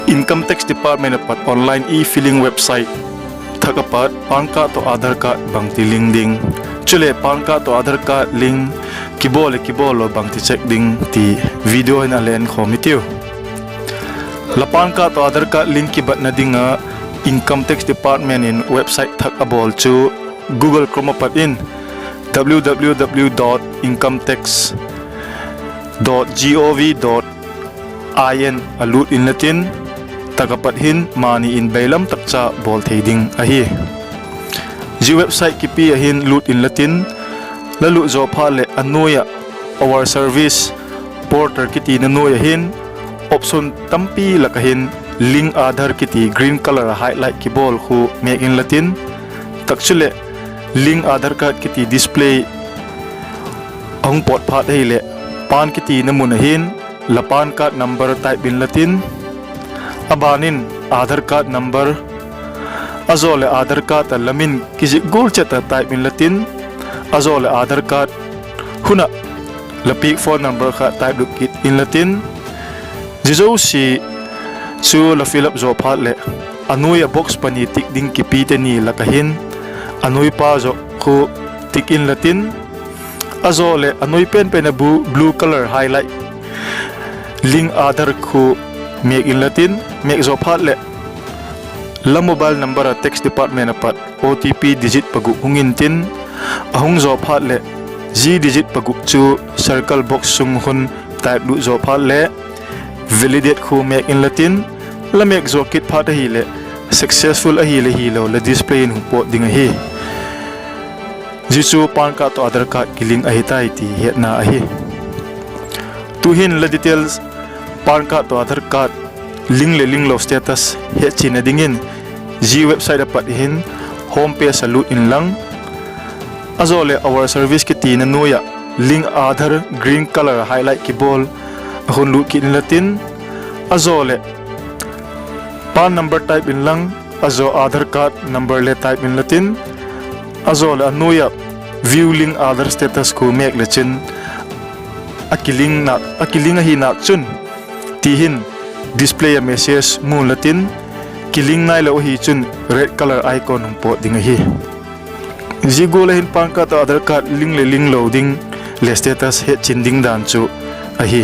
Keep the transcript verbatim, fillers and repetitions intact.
Income Tax Department a pat online e-filing website thak a pat PAN card tawh Aadhaar card bangti link ding, chuleh PAN card tawh Aadhaar card link kibawl leh kibawl lo bangti check ding ti video hin a la enkhawm hitiu. La PAN card tawh Aadhaar card link kibatna ding ah Income Tax Department in website thak a bawl chu Google Chrome a pat in w w w dot income tax dot g o v dot i n a lut inla tin, tak a pat hin mani in beilam tak cha bawl thei ding ahi. Zia website kipi ah hin lut inla tin, la lut zaw phat leh a nuai ah Our Service Portal kitina nuai ah hin option tampi lak ah hin Link Aadhaar kiti green color a highlight kibawl khu mêk inla tin, tak chuleh Link Aadhaar card kiti display a hung pawt phat ahileh, PAN kitina mun ah hin la PAN card number type inla tin, a ban in Aadhaar card number, a zaw leh Aadhaar card a la min kizik gual chet a type inla tin, a zaw leh Aadhaar card hun ah la piak phone number kha type lut kit inla tin, zia zosia chu la fill up zaw phat leh a nuai ah box pani tick ding kipite ni lak ah hin a nuai pa zaw khu tick inla tin, a zaw leh a nuai pen pen a bu-, blue color highlight Link Aadhaar khu mêk inla tin, mêk zaw phat leh la mobile number ah Tax Department a pat O T P digit paguk hung intin, a hung zaw phat leh zia digit paguk chu circle box sung hun type lut zaw phat leh validate khu mêk inla tin, la mêk zaw kit phat ahileh successful ahileh hilo la display in hung pawt ding ahi. Zia chu PAN card tawh Aadhaar card kilink ahi tai ti hetna ahi. Tu'hin la details PAN card tawh Aadhaar card link leh link lo status hetchinna dingin zia website a pat hin home page a lut inlang, a zaw leh Our Service kitina nuai ah Link Aadhaar green color highlight kibawl a hun lut kit inla tin, a zaw leh PAN number type inlang, a zaw Aadhaar card number le type inla tin, a zaw leh a nuai ah View link Aadhaar status khu mêk le chin a kilink ahi nâk chun, ti hin display a message mu inla tin, kilink nailo ahi chun red color icon hung pawt ding ahi. Zia gual ah hin PAN card tawh Aadhaar card link leh link lo ding le status hetchin ding dan chu ahi.